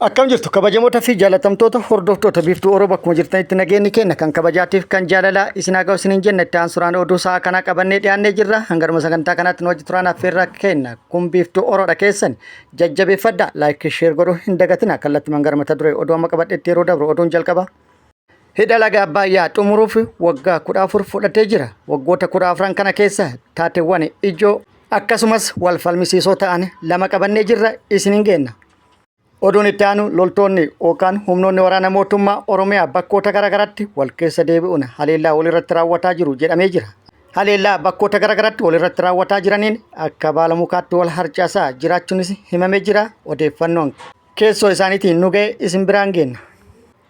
Akkam jirtu kabajamoota fi jaalatamtoota hordoftoota Biiftuu Oromoo, bakkuma jirtanitti nageenyi keenya kan kabajaatiif kan jaalalaa isin haa ga'u isiniin jenna. Itti aansuraan oduu sa'a kanaa qabannee dhiyaannee jirra. Hangaruma sagantaa kanaatti nu wajji turaan affeerraa keenya. Kun Biiftuu Oroodha, keessan jajjabeeffadha, like, share godhuu hin dagatina. Kallattii gara mata duree oduu amma qabadhetti yeroo dabru, oduun jalqaba. Hidha laga Abbaayyaa xumuruuf waggaa 14 fudhatee jira. Waggoota 14n kana keessa taateewwan ijoo akkasumas wal falmisiisoo ta'an lama qabannee jirra, isin hin geenna. Oduun itti aanu, loltoonni yookaan humnoonni waraana mootummaa Oromiyaa bakkoota garaagaraatti wal keessa deebi'uun haleellaa walirratti raawwataa jiru jedhamee jira. Haleellaa bakkoota garaagaraatti walirratti raawwataa jiraniin akka baala mukaatti wal harcaasaa jiraachuunis himamee jira. Odeeffannoon keessoo isaaniitiin nu ga'e isin biraan geenna.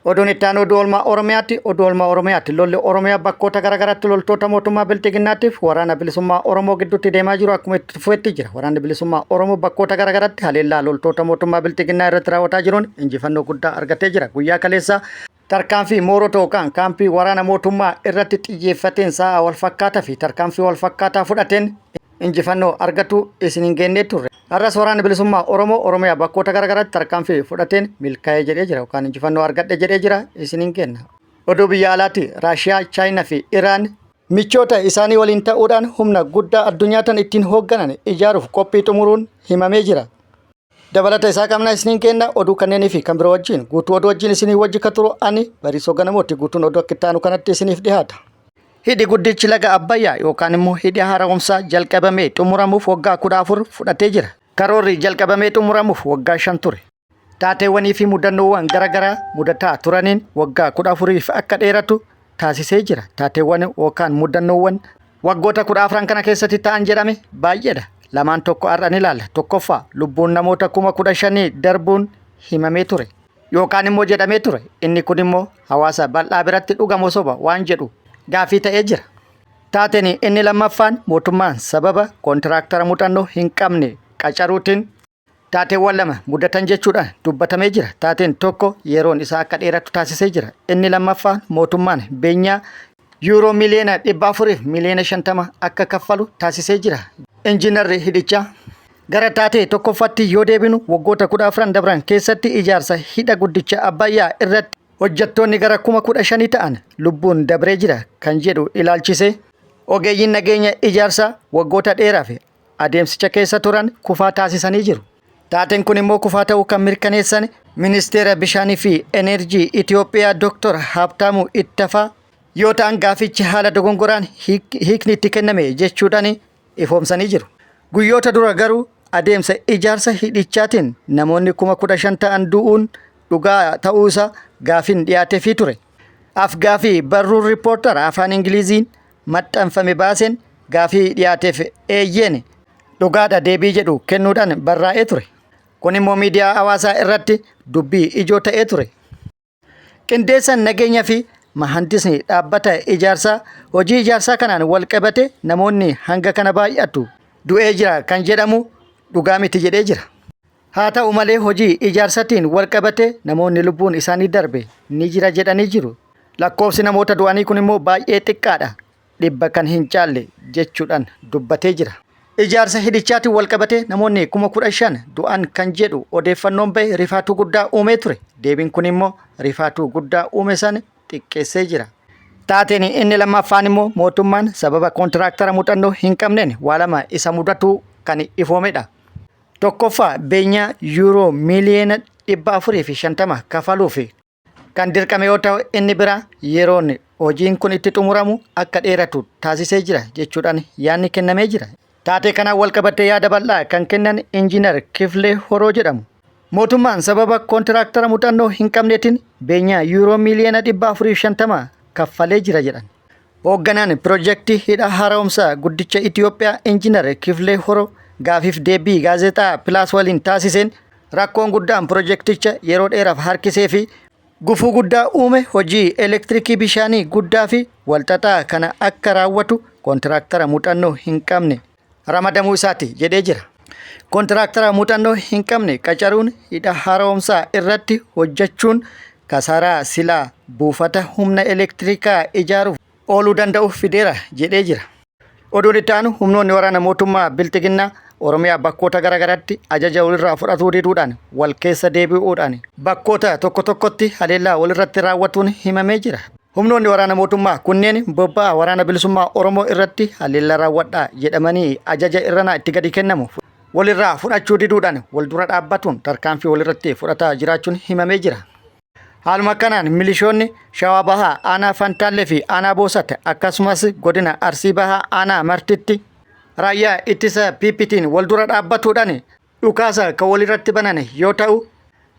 Oduun itti aanu oduu oolmaa Oromiyaatti. Oduu oolmaa Oromiyaatti, lolli Oromiyaa bakkoota garaagaraatti loltoota mootummaa Bilxiginnaatiif waraana bilisummaa Oromoo gidduutti deemaa jiru akkuma itti fufetti jira. Waraanni bilisummaa Oromoo bakkoota garaagaraatti haleellaa loltoota mootummaa Bilxiginnaa irratti raawwataa jiruun injifannoo guddaa argatee jira. Guyyaa kaleessaa tarkaanfii moorota yookaan kaampii waraana mootummaa irratti xiyyeeffateen sa'a wal fakkaataa fi tarkaanfii wal fakkaataa fudhateen injifannoo argatu isin hin geennee turre. Har'as waraanni bilisummaa Oromoo Oromiyaa bakkoota garaagaraatti tarkaanfii fudhateen milkaa'ee jedhee jira yookaan injifannoo argadhe jedhee jira, isin hin kenna. Oduu biyya alaatti, Raashiyaa, Chaayinaa fi Iraan michoota isaanii waliin ta'uudhaan humna guddaa addunyaa tan ittiin hoogganan ijaaruuf qophii xumuruun himamee jira. Dabalata isaa qabna, isiniin kenna. Oduu kanneenii fi kan biroo wajjin guutuu oduu wajjin isinii wajji ka turu ani Bariisoo Ganamooti. Guutuun oduu akka itti aanu kanatti isiniif dhiyaata. Hidhi guddichi laga Abbayyaa yookaan immoo hidhi haaromsaa jalqabamee xumuramuuf waggaa 14 fudhatee jira. Karoorri jalqabamee xumuramuuf waggaa 5 ture. Taateewwanii fi mudannoowwan garaagaraa mudataa turaniin waggaa 14f akka dheeratu taasisee jira. Taateewwan yookaan mudannoowwan waggoota 14n kana keessatti ta'an jedhame baay'eedha. Lamaan tokko har'a ni ilaalla. Tokkoffaa, lubbuun namoota 15,000 darbuun himamee ture. Yookaan immoo jedhamee ture. Inni kun immoo hawaasa bal'aa biratti dhugamoo soba waan jedhu gaafii ta'ee jira. Taateen inni lammaffaan mootummaan sababa koontiraaktara muuxannoo hin qabne qacaruutiin taateewwan lama mudatan jechuudhaan dubbatamee jira. Taateen tokko yeroon isaa akka dheeratu taasisee jira. Inni lammaffaan mootummaan beenyaa yuuroo 450,000,000 akka kaffalu taasisee jira. Injiinarri hidhichaa. Gara taatee tokkoffaatti yoo deebinu, waggoota 14n dabran keessatti ijaarsa hidha guddicha Abbayyaa irratti hojjettoonni gara 15,000 ta'an lubbuun dabree jira kan jedhu ilaalchisee, ogeeyyiin nageenya ijaarsaa waggoota dheeraaf adeemsicha keessa turan kufaa taasisanii jiru. Taateen kun immoo kufaa ta'uu kan mirkaneessan Ministeera Bishaanii fi Enerjii Itoophiyaa Dr. Habtaamuu Ittafaa yoo ta'an, gaafichi haala dogongoraan hiikni itti kenname jechuudhaan ifoomsanii jiru. Guyyoota dura garuu adeemsa ijaarsa hidhichaatiin namoonni 15,000 ta'an du'uun dhugaa ta'uu isaa gaafiin dhiyaateefii ture. Afgaafii barruun Riippoortar afaan Ingiliziin maxxanfame baaseen gaafii dhiyaateef eeyyeen, dhugaadha deebii jedhu kennuudhaan barraa'ee ture. Kun immoo miidiyaa hawaasaa irratti dubbii ijoo ta'ee ture. Qindeessaan nageenya fi mahandisni dhaabbata ijaarsaa hojii ijaarsaa kanaan wal qabate namoonni hanga kana baay'atu du'ee jira kan jedhamu dhugaa miti jedhee jira. Haa ta'u malee, hojii ijaarsatiin wal qabate namoonni lubbuun isaanii darbe ni jira jedhanii jiru. Lakkoofsi namoota du'anii kun immoo baay'ee xiqqaadha, 100 kan hin caalle jechuudhaan dubbatee jira. Ijaarsa hidhichaatiin wal qabatee namoonni 15,000 du'an kan jedhu odeeffannoon bahe rifaatuu guddaa uumee ture. Deebiin kun immoo rifaatuu guddaa uume sana xiqqeessee jira. Taateen inni lammaffaan immoo mootummaan sababa koontiraaktara muuxannoo hin qabneen waa lama isa mudatu kan ifoomedha. Tokkoffaa, beenyaa yuuroo 450,000,000 kafaluuf kan dirqame yoo ta'u, inni biraa yeroon hojiin kun itti xumuramu akka dheeratu taasisee jira jechuudhaan yaadni kennamee jira. Taatee kanaan wal qabatee yaada bal'aa kan kennan Injiinar Kiflee Horoo jedhamu. Mootummaan sababa koontiraaktara muuxannoo hin qabneetiin beenyaa yuuroo 450,000,000 kaffalee jira jedhan. Hoogganaan pirojektii hidha haaromsaa guddicha Itoophiyaa Injiinar Kiflee Horoo gaafiif deebii gaazexaa Pilaas waliin taasiseen, rakkoon guddaan pirojekticha yeroo dheeraaf harkisee fi gufuu guddaa uume hojii elektirikii bishaanii guddaa fi walxaxaa kana akka raawwatu koontiraaktara muuxannoo hin qabne ramadamuu isaati jedhee jira. Koontiraaktara muuxannoo hin qabne qacaruun hidha haaromsaa irratti hojjechuun kasaaraa silaa buufata humna elektirikaa ijaaruuf ooluu danda'u fideera jedhee jira. Oduun itti aanu, humnoonni waraana mootummaa Bilxiginnaa Oromiyaa bakkoota garaagaraatti ajaja walirraa fudhatuu diduudhaan wal keessa deebi'uudhaan bakkoota tokko tokkotti haleellaa walirratti raawwatuun himamee jira. Humnoonni waraana mootummaa kunneen bobba'aa waraana bilisummaa Oromoo irratti haleellaa raawwadhaa jedhamanii ajaja irranaa itti gadi kennamu walirraa fudhachuu diduudhaan wal dura dhaabbatuun tarkaanfii walirratti fudhataa jiraachuun himamee jira. Haaluma kanaan milishoonni Shawaa Bahaa aanaa Fantaallee fi aanaa Boosat akkasumas godina Arsii Bahaa aanaa Martitti raayyaa ittisa PPtiin wal dura dhaabbatuudhaan dhukaasa kan walirratti banan yoo ta'u,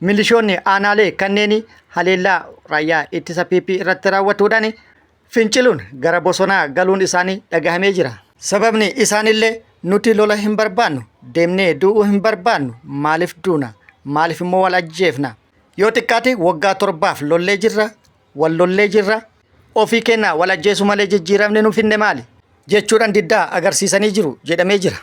milishoonni aanaalee kanneen haleellaa raayyaa ittisa PP irratti raawwatuudhaan finciluun gara bosonaa galuun isaanii dhagahamee jira. Sababni isaanillee nuti lola hin barbaannu, deemnee du'uu hin barbaannu, maaliif duuna, maaliif immoo wal ajjeefna? Yoo xiqqaate waggaa torbaaf lollee jirra, wal lollee jirra, ofii keenyaa wal ajjeesuu malee jijjiiramni nu finne maali? Jechuudhaan diddaa agarsiisanii jiru jedhamee jira.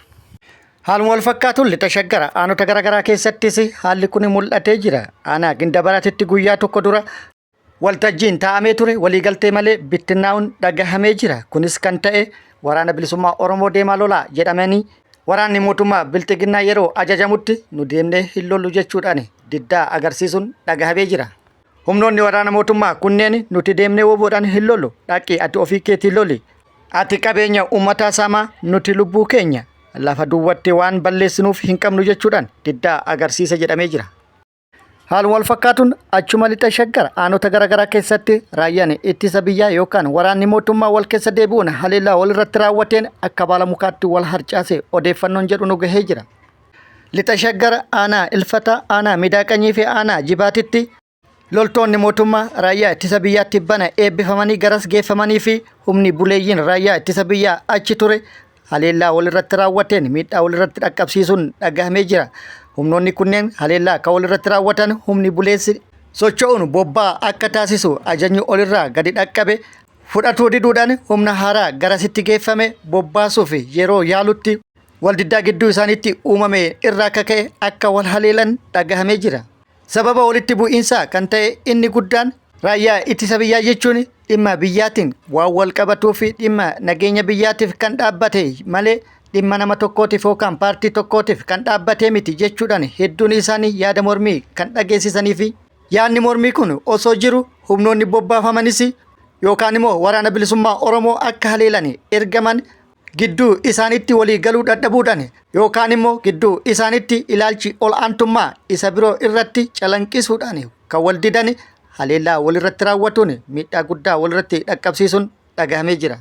Haaluma wal fakkaatuun lixa shaggara aanota garaagaraa keessattis haalli kun mul'atee jira. Aanaa Gindabaratitti guyyaa tokko dura waltajjiin taa'amee ture waliigaltee malee bittinnaa'uun dhagahamee jira. Kunis kan ta'e waraana bilisummaa Oromoo deemaa lolaa jedhamanii waraanni mootummaa bilxiginnaa yeroo ajajamutti nu deemnee hin lollu jechuudhaan diddaa agarsiisuun dhagahamee jira. Humnoonni waraana mootummaa kunneen nuti deemnee woboodhaan hin lollu dhaqi ati ofii keetii loli ati qabeenya uummataa saamaa nuti lubbuu keenya lafa duwwatti waan balleessinuuf hin qabnu jechuudhaan diddaa agarsiisa jedhamee jira. Haaluma wal fakkaatuun achuma lixa shaggar aanota garaagaraa keessatti raayyaan ittisa biyyaa yookaan waraanni mootummaa wal keessa deebi'uun haleellaa walirratti raawwateen akka baala mukaatti wal harcaase odeeffannoon jedhu nu gahee jira. Lixa shaggar aanaa Ilfataa, aanaa Midaaqanyii fi aanaa Jibaatitti loltoonni mootummaa raayyaa ittisa biyyaatti bana eebbifamanii garas geeffamanii fi humni buleeyyiin raayyaa ittisa biyyaa achi ture haleellaa walirratti raawwateen miidhaa walirratti dhaqqabsiisuun dhagahamee jira. Humnoonni kunneen haleellaa kan walirratti raawwatan humni buleessi socho'uun bobbaa akka taasisu ajajni olirraa gadi dhaqqabe fudhatuu diduudhaan humna haaraa garasitti geeffame bobbaasuuf yeroo yaalutti waldiddaa gidduu isaaniitti uumame irraa akka ka'e akka wal haleelan dhagahamee jira. Sababa walitti bu'iinsaa kan ta'e inni guddaan raayyaa ittisa biyyaa jechuun dhimma biyyaatiin waan wal qabatuu fi dhimma nageenya biyyaatiif kan dhaabbate malee dhimma nama tokkootiif yookaan paartii tokkootiif kan dhaabbatee miti jechuudhaan hedduun isaanii yaada mormii kan dhageessisanii fi yaadni mormii kun osoo jiru humnoonni bobbaafamanis yookaan immoo waraana bilisummaa Oromoo akka haleelan ergaman gidduu isaanitti walii galuu dadhabuudhaan yookaan immoo gidduu isaanitti ilaalchi ol aantummaa isa biroo irratti calanqisuudhaan kan wal didan haleellaa walirratti raawwatuun miidhaa guddaa walirratti dhaqqabsiisuun dhagahamee jira.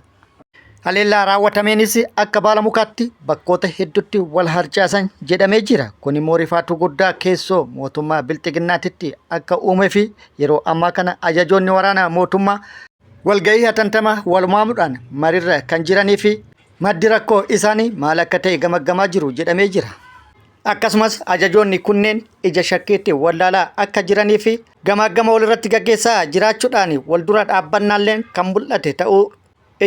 Haleellaa raawwatameenis akka baala mukaatti bakkoota hedduutti wal harcaasan jedhamee jira. Kun immoo rifaatuu guddaa keessoo mootummaa bilxiginnaatitti akka uumee fi yeroo ammaa kana ajajoonni waraanaa mootummaa Walgahii hatantamaa wal waamuudhaan mariirra kan jiranii fi maddi rakkoo isaanii maal akka ta'e gamaggamaa jiru jedhamee jira. Akkasumas ajajoonni kunneen ija shakkiitti wallaalaa akka jiranii fi gamaaggama walirratti gaggeessaa jiraachuudhaan wal dura dhaabbannaalleen kan mul'ate ta'uu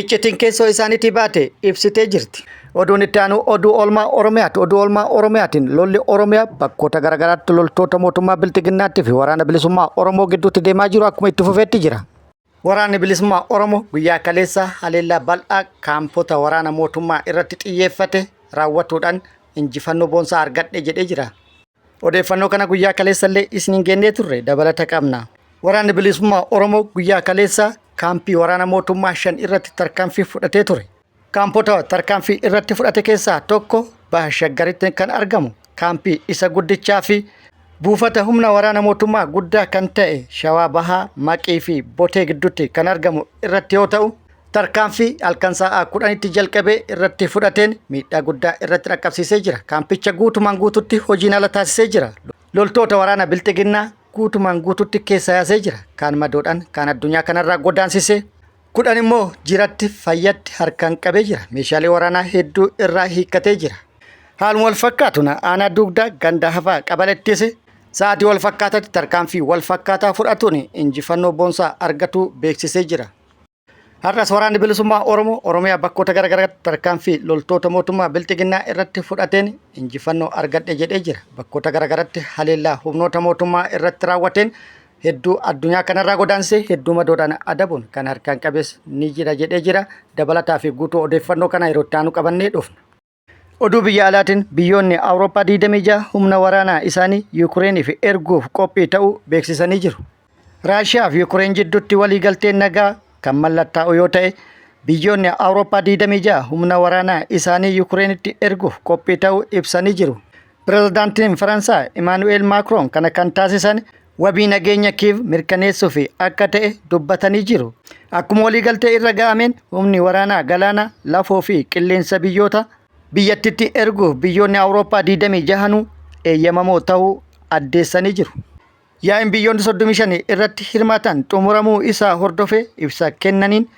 iccitiin keessoo isaaniitii baate ibsitee jirti. Oduun itti aanu oduu oolmaa Oromiyaati. Oduu oolmaa Oromiyaatiin lolli Oromiyaa bakkoota garaagaraatti loltoota mootummaa Bilxiginnaatti fi waraana bilisummaa Oromoo gidduutti deemaa jiru akkuma itti fufeetti jira. Waraanni Bilisummaa Oromoo guyyaa kaleessaa haleellaa bal'aa kaampota waraana mootummaa irratti xiyyeeffate raawwatuudhaan injifannoo boonsaa argadhe jedhee jira. Odeeffannoo kana guyyaa kaleessallee isiniin geennee turre dabalata qabna. Waraanni Bilisummaa Oromoo guyyaa kaleessaa kaampii waraana mootummaa 5 irratti tarkaanfii fudhatee ture. Kaampota tarkaanfii irratti fudhate keessaa tokko Baha Shaggaritti kan argamu kaampii isa guddichaa fi buufata humna waraana mootummaa guddaa kan ta'e Shawaa Bahaa Maqii fi Botee gidduutti kan argamu irratti yoo ta'u, tarkaanfii halkan sa'aa 10tti jalqabee irratti fudhateen miidhaa guddaa irratti dhaqqabsiisee jira. Kaampicha guutumaan guututti hojiin ala taasisee jira. Loltoota waraana Bilxiginnaa guutumaan guututti keessa yaasee jira. Kaan madoodhaan, kaan addunyaa kanarraa godaansisee 10 immoo jiratti fayyatti harkaan qabee jira. Meeshaalee waraanaa hedduu irraa hiikkatee jira. Haaluma wal fakkaatuun aanaa dugdaa ganda hafaa qabalettis sa'aatii wal fakkaataatti tarkaanfii wal fakkaataa fudhatuun injifannoo boonsaa argatuu beeksisee jira. Har'as waraanni bilisummaa Oromoo Oromiyaa bakkoota garaagaraatti tarkaanfii loltoota mootummaa Bilxiginnaa irratti fudhateen injifannoo argadhe jedhee jira. Bakkoota garaagaraatti haleellaa humnoota mootummaa irratti raawwateen hedduu addunyaa kanarraa godaansee hedduu madoodhaan adabuun kan harkaan qabes ni jira jedhee jira. Dabalataa fi guutuu odeeffannoo kana yeroo itti aanu qabannee dhufna. Oduu biyya alaatiin biyyoonni Awurooppaa 26 humna waraanaa isaanii Yukireeniif erguuf qophii ta'uu beeksisanii jiru. Raashiyaa fi Yukureen jidduutti waliigalteen nagaa kan mallattaa'u yoo ta'e biyyoonni Awurooppaa 26 humna waraanaa isaanii Yukureenitti erguuf qophii ta'uu ibsanii jiru. Pirezidaantiin Faransaay Imaanu'eel Maakroon kana kan taasisan wabii nageenya Kiiv mirkaneessuuf akka ta'e dubbatanii jiru. Akkuma waliigaltee irra ga'ameen humni waraanaa galaana, lafoo fi qilleensa biyyoota biyyattitti erguuf biyyoonni Awurooppaa 26nuu eeyyamamoo ta'uu addeessanii jiru. Yaa'iin biyyoonni 35 irratti hirmaatan xumuramuu isaa hordofee ibsa kennaniin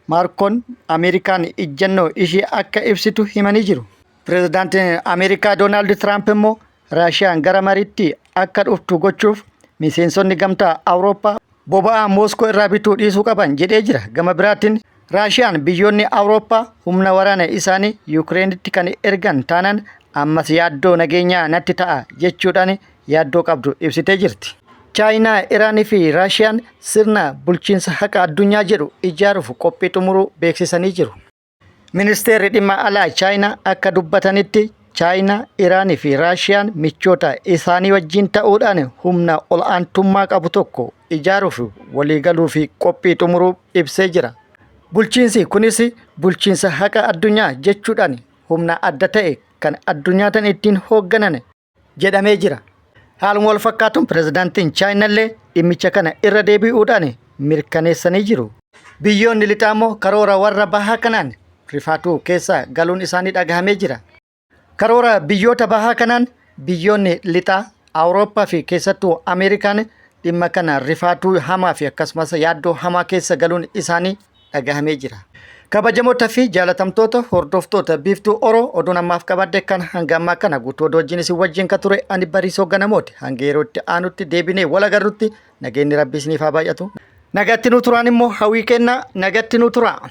Maarkoon Ameerikaan ijjannoo ishii akka ibsitu himanii jiru. Pireezidaantiin Ameerikaa Doonaald Tiraamp immoo Raashiyaan gara mariitti akka dhuftu gochuuf miseensonni gamtaa Awurooppaa boba'aa Mooskoo irraa bituu dhiisuu qaban jedhee jira. Gama biraatiin Raashiyaan biyyoonni Awurooppaa humna waraana isaanii Yukireenitti kan ergan taanaan ammas yaaddoo nageenyaa natti ta'a jechuudhaan yaaddoo qabdu ibsitee jirti. Chaayinaa, Iraanii fi Raashiyaan sirna bulchiinsa haqa addunyaa jedhu ijaaruuf qophii xumuruu beeksisanii jiru. Ministeerri dhimma alaa Chaayinaa akka dubbatanitti Chaayinaa, Iraanii fi Raashiyaan michoota isaanii wajjin ta'uudhaan humna ol'aantummaa qabu tokko ijaaruuf waliigaluu fi qophii xumuruu ibsee jira. Bulchiinsi kunis bulchiinsa haqa addunyaa jechuudhaan humna adda ta'e kan addunyaa tan ittiin hoogganan jedhamee jira. Haaluma wal fakkaatuun pirezidaantiin Chaayinallee dhimmicha kana irra deebi'uudhaan mirkaneessanii jiru. Biyyoonni lixaa immoo karoora warra bahaa kanaan rifaatuu keessa galuun isaanii dhagahamee jira. Karoora biyyoota bahaa kanaan biyyoonni lixaa Awurooppaa fi keessattuu Ameerikaan dhimma kana rifaatuu hamaa fi akkasumas yaaddoo hamaa keessa galuun isaanii dhagahamee jira. Kabajamoota fi jaalatamtoota hordoftoota Biiftuu Oro oduun ammaaf qabadde kan hanga ammaa kana guutuu oduu wajjin isin wajjin ka ture ani Bariisoo Ganamooti. Hanga yeroo itti aanutti deebinee wal agarrutti nageenyi Rabbi isiniif haa baay'atu. Nagatti nu turaan immoo hawwii kennaa nagatti nu turaa.